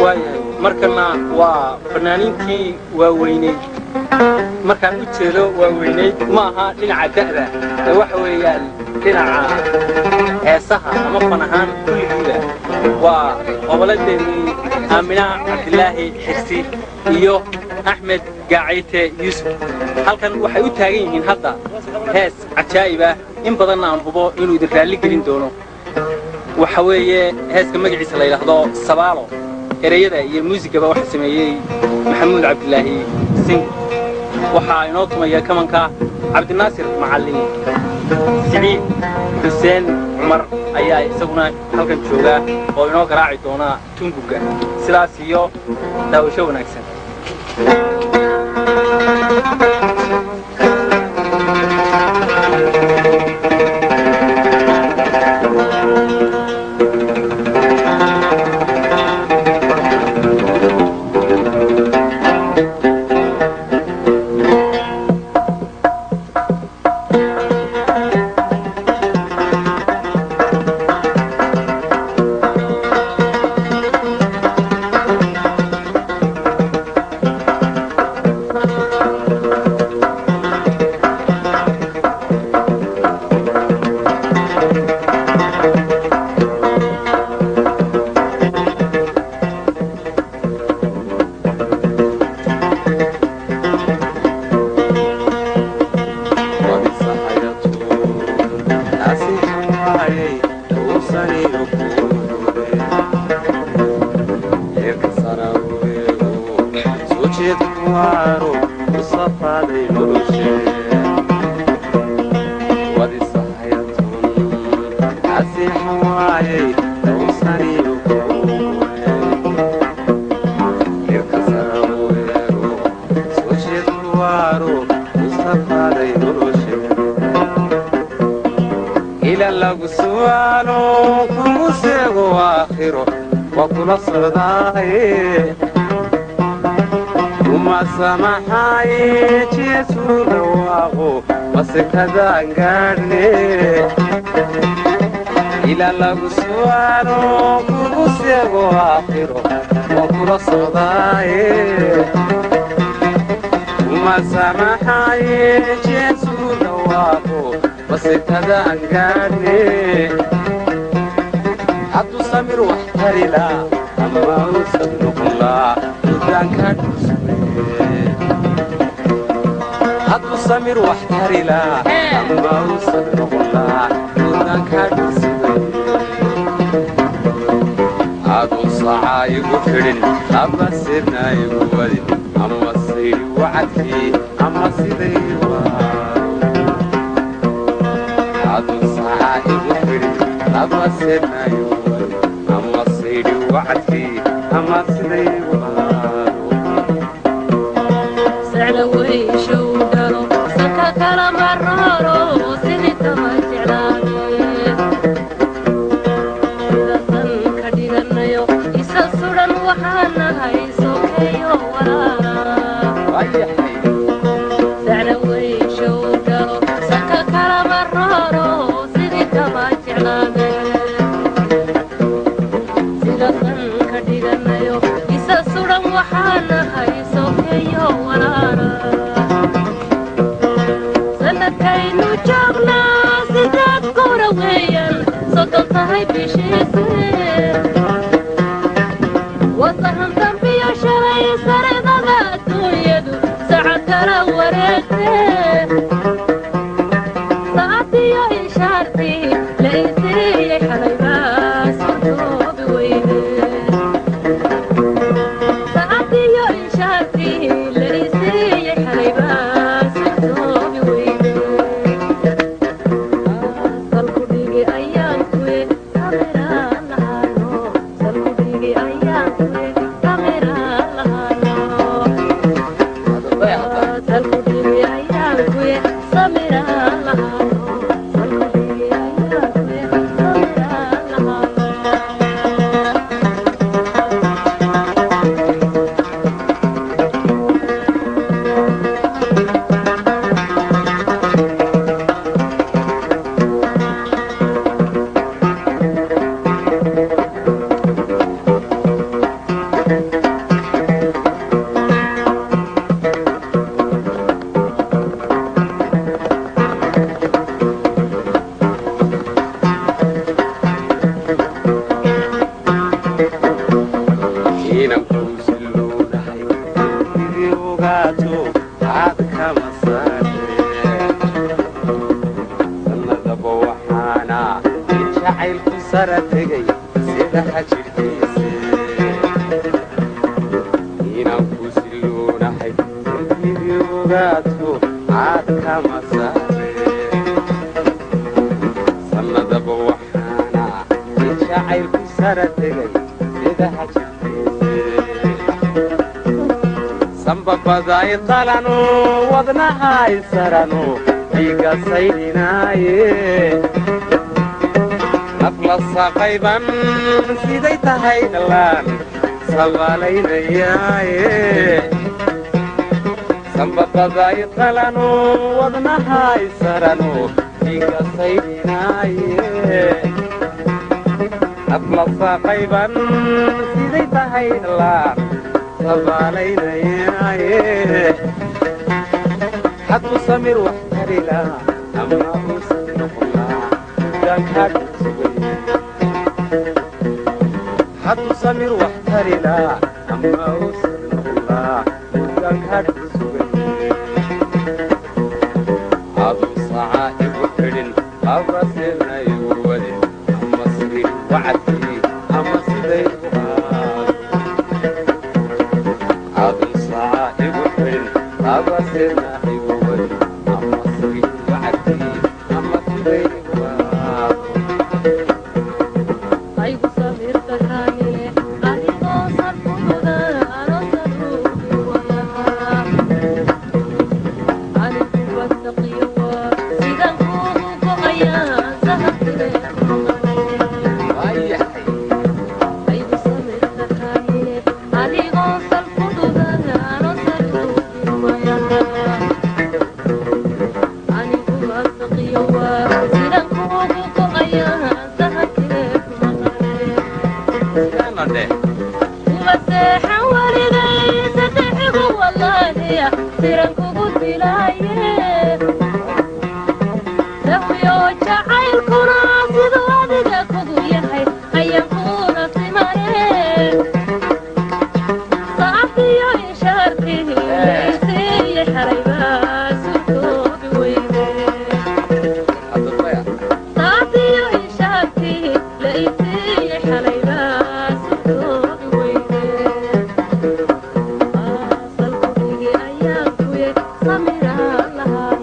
Waayahay, markana waa fanaaniintii waaweyneyd. Markaan u jeedo waaweyneyd, ma aha dhinaca da'da ee waxa weeyaan dhinaca heesaha ama fan ahaan kulligiiba. Waa gobolladeennii Aamina Cabdilaahi Xirsi iyo Axmed Gaacayte Yuusuf. Halkan waxay u taagan yihiin hadda hees cajaa'ib ah, in badanna aan hubo inuu idin raalli gelin doono. Waxa weeye heeska magaciisa la yidhaahdo Sabaalo. Ereyada iyo muusigaba waxa sameeyey Maxamuud Cabdilaahi Sing. Waxaa inoo tumaya kamanka Cabdinaasir Macallin. Siciid Xuseen Cumar ayaa isaguna halkan jooga oo inoo garaaci doona tumbuga. Sidaas iyo daawasho wanaagsan. Ila lagu su'aalo kugu seego aakhiro, waa kula socdaaye, uma samaxaaye Jeesuu dhawaaqo masekadaan gaadhne. Ila lagu su'aalo kugu seego aakhiro, waa kula socdaaye, uma samaxaaye Jeesuu dhawaaqo masekadaan gaadhne. Hadduu samir wax tarila ama uusan noqon laa muddaanka dhulsuge. Hadduu samir wax tarila ama uusan noqon laa muddaanka dhulsuge. Aduu sacaa igu xidhin ama sirna igu wadin ama sayri wacadkii ama siday. Aduu sacaa igu xidhin ama sirna igu wadin ama sayri wacadkii ama siday. Sanadkaynu joognaa sidaad gowra weeyaan, soddon tahay bishiise. Wasahan dambiyo shalay saridada adduunyadu sacad kala wareegtee. Saacadiyo ishaartii la isiiyey xalaybaa surtoobi weyde. Saacadiyo ishaartii la isiiyey xalaybaa surtoobi weyde. Salkudhigi ayaan kuye samiraan lahaano, salkudhigi ayaan kuye samiraan lahaano, salkudhigi ayaan Sara tegay sida xajirkiise inaan ku siloonahay sirtidii ogaato caad kama saare. Sannadaba waxaana in jacaylku sara tegay sida xajirkiise sambabaday qalano wadnahay sarano dhiiga saydhinaaye nafla saqayban siday tahay dhallaan sabaalaynayaaye sambabaday qalano wadnahay sarano dhiiga saydhinaaye nafla saqayban siday tahay dhallaan sabaalaynayaaye hadduu samir wax tari lahaa ama uusan noqon lahaa dankaad sugay. Hadduu samir wax tari lahaa ama uusan noqon lahaa dankaad sugay. Aduu saaca igu xidhin laba sirna igu wadin ama siri wacadkii ama siday u qaado. Aduu saaca igu xidhin laba sirna igu wadin ama siri wacadkii ama siday igu qaado. Aygu samirka kaamile adigoo sar fududa anoo saruugi wayaha anigu wasaqiyo waa sidaan kuugu go'ayaa sahabtire Waayahay. Aygu samirka kaamile adigoo sar fududa anoo saruugi wayaha anigu wasaqiyo waa sidaan kuugu go'ayaa sahabtire maqane. Sidaana dheh. Uma seexan weligay sadexigu wallaahiya siran kugu dilaaye sahwiyo jacaylkuna siduu adiga kugu yahay ayaan kuuna simane saacadiyo inshaarkii laysiiye xalaybaa surtoobi weyde. Hadda maya. Saacadiyo inshaarkii laysiiye xalaybaa surtoobi weyde asalkudhigi ayaan kuye samiraan lahaano.